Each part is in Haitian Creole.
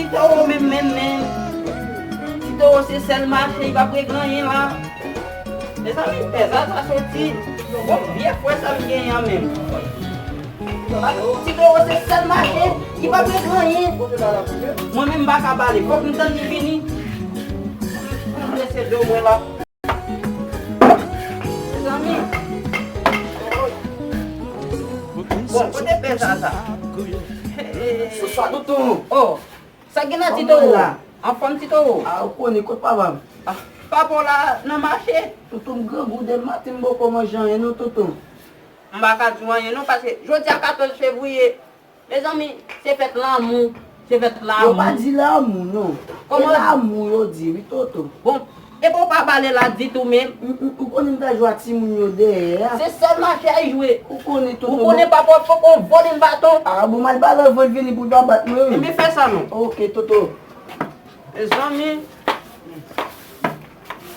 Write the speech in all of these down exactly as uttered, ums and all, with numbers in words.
Tito menm, menm, menm. Tito se sèl mache, li p ap regle anyen la. Mezanmi, pè Zaza soti. Bon, vye frè sa m genyen an menm. Tito se sèl mache, li p ap regle anyen. Mwen menm m pa ka pale, fòk m tann li vini. M lese do mwen la. Mezanmi. Bon, kote pè Zaza? Bonswa, tonton. Oh, sa gen nan Tito? Kòman w la? Anfòm Tito? A, ou konnen, kot papa m? Ah, papa w la nan mache. Tonton, m grangou depi maten, m poko manje anyen non, tonton. M pa ka di w anyen non, paske jodi a katòz fevriye, mezanmi, se fèt lanmou, se fèt lanmou. Yo pa di lanmou non. Kòman? Se lanmou yo di wi, tonton. Bon, epi w pa pale la ditou menm. M, m, ou konnen m ta jwe ak timoun yo dèyè a. Se sèl mache a l jwe. Ou konnen, tonton. Ou konnen papa w poko vòlè m baton. A bon, m al pale avè l vini pou l pa bat mwen wi. Enben fè sa non. Ok, tonton. Mezanmi.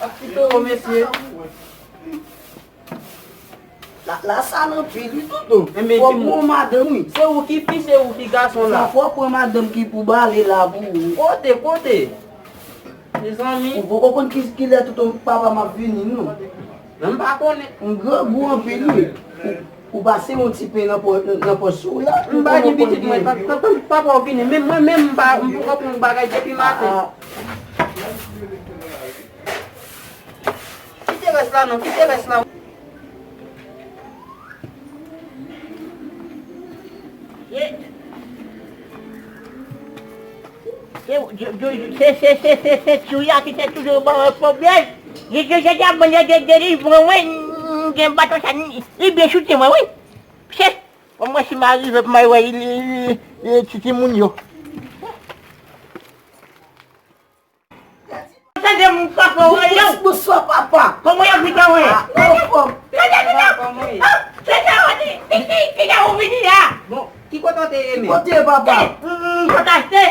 Ak Tito, mesye. La, la sal anpil wi, tonton. Enben, fòk ou pran madanm wi. Se ou ki fi, se ou ki gason la. Sa fòk pran madanm ki pou bale la pou ou. Kote, kote? Mezanmi. Ou poko konn ki, kilè tonton papa m ap vini non. Men m pa konnen. M grangou anpil wi. Ou, ou pase yon ti pen nan pò, nan pòch ou la. M pa gen pitit mwen, pa, pa, pa, papa w vini. Men mwen menm m pa, m poko pran bagay depi maten. Ah. Kite rès la non, kite rès la. Se, se, se, se, se, se, se Tchouya ki te toujou ban mwen pwoblèm. Li te, te, te ap mande de, delivrans mwen, m gen baton sa, li, li byen choute mwen, wi. Se, bon, mwen si m arive pou m al wè, li, li, li, li, ti, timoun yo. Tande m papa w yo. Bonswa papa. Kòman y ap vin anwen? Ah, anfòm. Tande tande. Ah, se sa w di. Ki ki ki jan ou vini la? Bon, ki kote w te ye menm? Ki kote papa? M sot achte.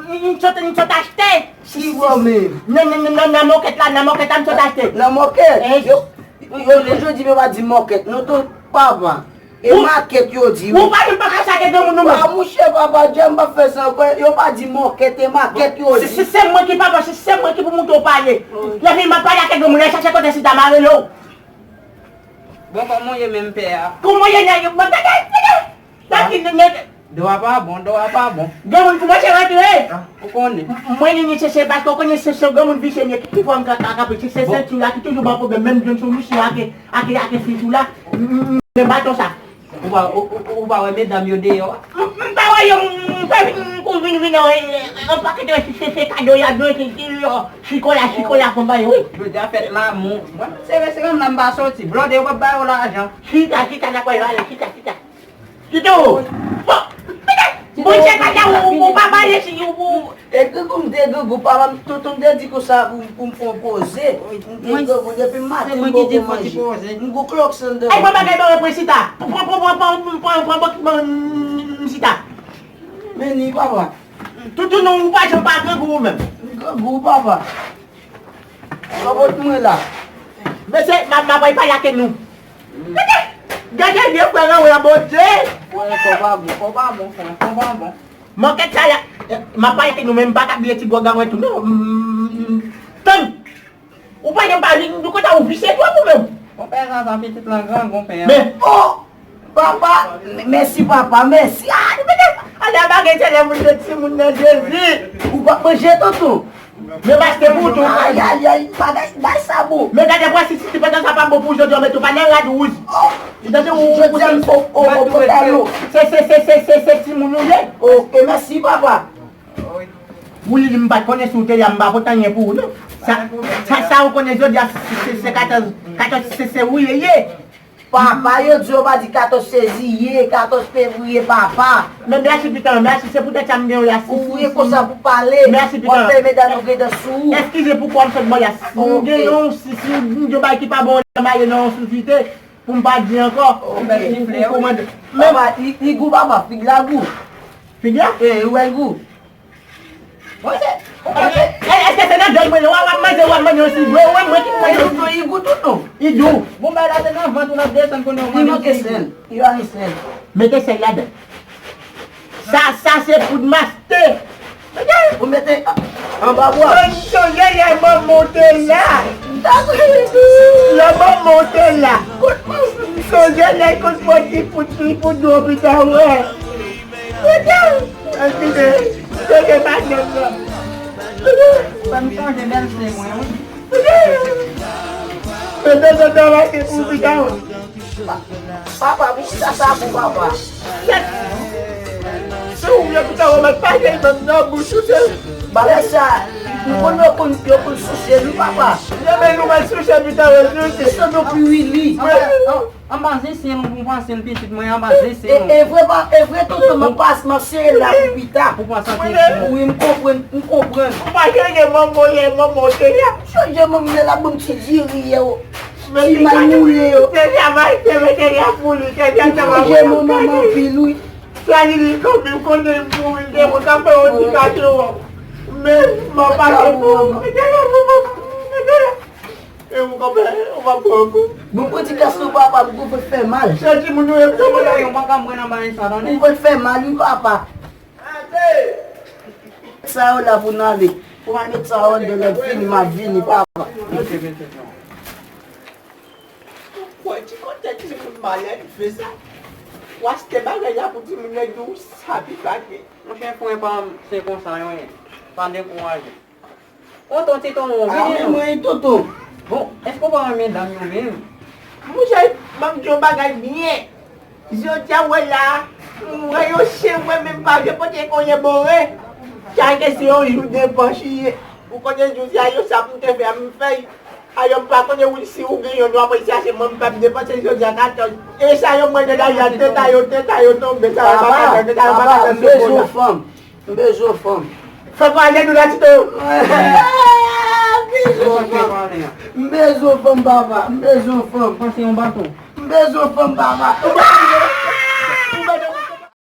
M sot m sot achte. Ki bò menm? Nan nan nan nan mòkèt la, nan mòkèt la m sot achte. Nan mòkèt? Yo yo yo jodi yo pa di mòkèt. Non ton papa. E makèt yo di wi. Ou pa menm pa ka chake granmoun nou menm. Ah, mouche papa Djè, m pa fè sa ankò. Yo pa di mòkèt, e makèt yo di. Si, si se mwen ki papa, si se mwen ki pou moute w pale. Lè fini m ap pale ak granmoun, lè chache kote chita, m a rele w. Bon, kòman w ye menm pè a? Kòman w ye nèg yo? Bon, tande, tande. Sa ki nèg. Do a pa bon, do a pa bon. Granmoun kòmanse rantre. Ah, ou konnen. M, mwen ni ni se, se paske w konnen se, se granmoun visye, men ki fè m ka, ka, ka, se, se, se ti la ki toujou ban pwoblèm, menm jwenn sou misye ake, ake, ake fi tou la. M, m, m, men baton sa. Ou pa, ou, ou, ou pa wè medam yo deyò a? M, m pa wè yo, m, m fè vin, m kou vin, vin, an pakèt se, se, se kado y ap jwenn, se, se, yo, chikola, chikola, konpayi, wi. Jodi a fèt lanmou. Mwen, se, se menm la m pa soti. Blòdè yo p ap ba yo lajan. Chita, chita, n ap wè yo ale, chita, chita. Tito! Bon, petèt, bon, se pa ta ou, ou pa pale si ou, ou. E grangou m te grangou, papa m, tonton m te di konsa pou, pou m fè yon poze. M te grangou depi maten m poko manje. M gou klòks anndan. Ay, papa, gade mwen pran chita. Pran, pran, pran, pran, pran, pran, pran, pran, pran chita. Men ni, papa. Toutou non, ou pa janm pa grangou ou menm. M grangou, papa. Sa pot mwen la. Mesye, m ap, m ap pale ak nou. Gade, gade vye frè an wè Bondye. Frè, kò pa bon, kò pa bon, frè, kò pa bon. Mankèt sa la, m ap pale ak nou, men m pa ka bliye ti gwòg an mwen tou, non. Mm, tann. Ou pa janm pa vin, nou kontan ou visye twòp ou menm. Konpè Zanzan pitit lan gran, konpè an. Men, oh! Papa, m-, mèsi papa, mèsi. Ah, nou mete ale a bagay se lè moun de timoun nan Jezi. Ou p ap manje tonton. Men maste pou tou. Ay, ay, ay, bagay, bay sa bon. Men gade pwa si, si, si pandan sa pa bon pou jodi, men tou pa nan rad wouj. Oh, ou tande ou, jodi a m o, o, o, pantalon. Se, se, se, se, se, se timoun ou ye. Ok, mèsi papa. Wi, m pa t konnen si w te la, m pa pot anyen pou ou, non. Sa, sa, sa ou konnen jodi a, se, se, se katòz, katòz, se, se ou ye, ye. Papa, yo di yo pa di katòz fevriye, katòz fevriye, papa. Men mèsi pitan, mèsi, se poutèt sa m gen w la. Ou ye konsa pou pale. Mèsi pitan. W ap fè medam yo gentan sou ou. Eskize pou kòm sot bò la. Si m gen yon, si, si m gen yon bagay ki pa bon, m ale nan yon sosite, pou m pa di ankò. Ou fè sifle, wi. Men papa, li, li gou, papa, fig la gou. Fig la? Eh, ou wè l gou. Bon, se, ou konnen. E, èske se nan dòl mwen, w ap manje, w ap manje yon ti dwe, w ap manje, manje yon ti dwe, i gou tout non. I dou. Bon, bay la, se nan vant ou l ap desann, konnen w manje yon ti dwe. Li manke sèl, li pa gen sèl. Mete sèl ladan. Sa, sa se poud maste. Ou mete anba bwa. Sonje lè manman w te la. Lè manman w te la. Sonje lè kout pòt ki fout li pou dlo pita wè. Sonje pa jwenn nan. Fè m sonje bèlse mwen, wi. Mete zòt nan mache pou pita wè. Papa, poukisa sa pou papa? Kèt! Si w vle pita w, mèt pa gen menm nan bouch ou, se bagay sa. M konn yo konn, yo konn souse nou, papa. Yo men nou mèt souse pita w, souse. Se nou pi wili. Anba zensen l, ou panse l pitit mwen anba zensen l. E vre, pa, e vre, tonton, m ap pas, m ap sere la pou pita. Ou panse antre pou wi, m konprann, m konprann. Ou pa chanje manman w lè manman w te la. Chanje manman w lè la, bon, ti diri yo. Ti may moule yo. Te travay, te mete la pou li, te travay. Chanje manman w anpil, wi. Sa li li konbyen konnen m pou li, te mwen ka fè yon ti kache wòm. Men, m ap pase pou ou. Mete la pou mwen, mete la. E ou konpè, ou pa pran kou. Bon, pran ti klas nan papa, m gon fè mal. Se timoun ou ye, m konpè. Yon pa ka mwen nan bagay sa, tande. M gon fè mal, wi, papa. Sa yo la pou n ale. Pou m al met sa yo anndan, lè m fini, m ap vini, papa. Ou kwè ti kote timoun malèv fè sa? Ou achte bagay la pou timoun yo di w sa pi pake. Monchè, frè pa m, se konsa yo ye. Pa dekouraje. Tonton, ti tonton, vini non. Mwen, tonton. Bon, èske w pa renmen dam yo menm? Monchè, ban m di yon bagay byen. Jodi a, wè la, m wè yon chen, wè menm pa vle pote konyen bore. Sa ke se yon jou depanch li ye. Ou konnen jodi a, yo sa pou m te fè, m fè. A yo m pa konnen wi si ou gen yon nwa, mwen chache mwen, m p ap depanse jodi a katòz. E sa yo mwen de la, y a teta yo, teta yo tonbe, sa yo pa ka fè, teta yo pa ka fè. Papa, m bezwen yon fanm. M bezwen yon fanm. Fanm pa ale nou la, Tito. M bezwen yon fanm. M bezwen yon fanm, papa. M bezwen yon fanm. Panse yon baton. M bezwen yon fanm, papa. Ou pa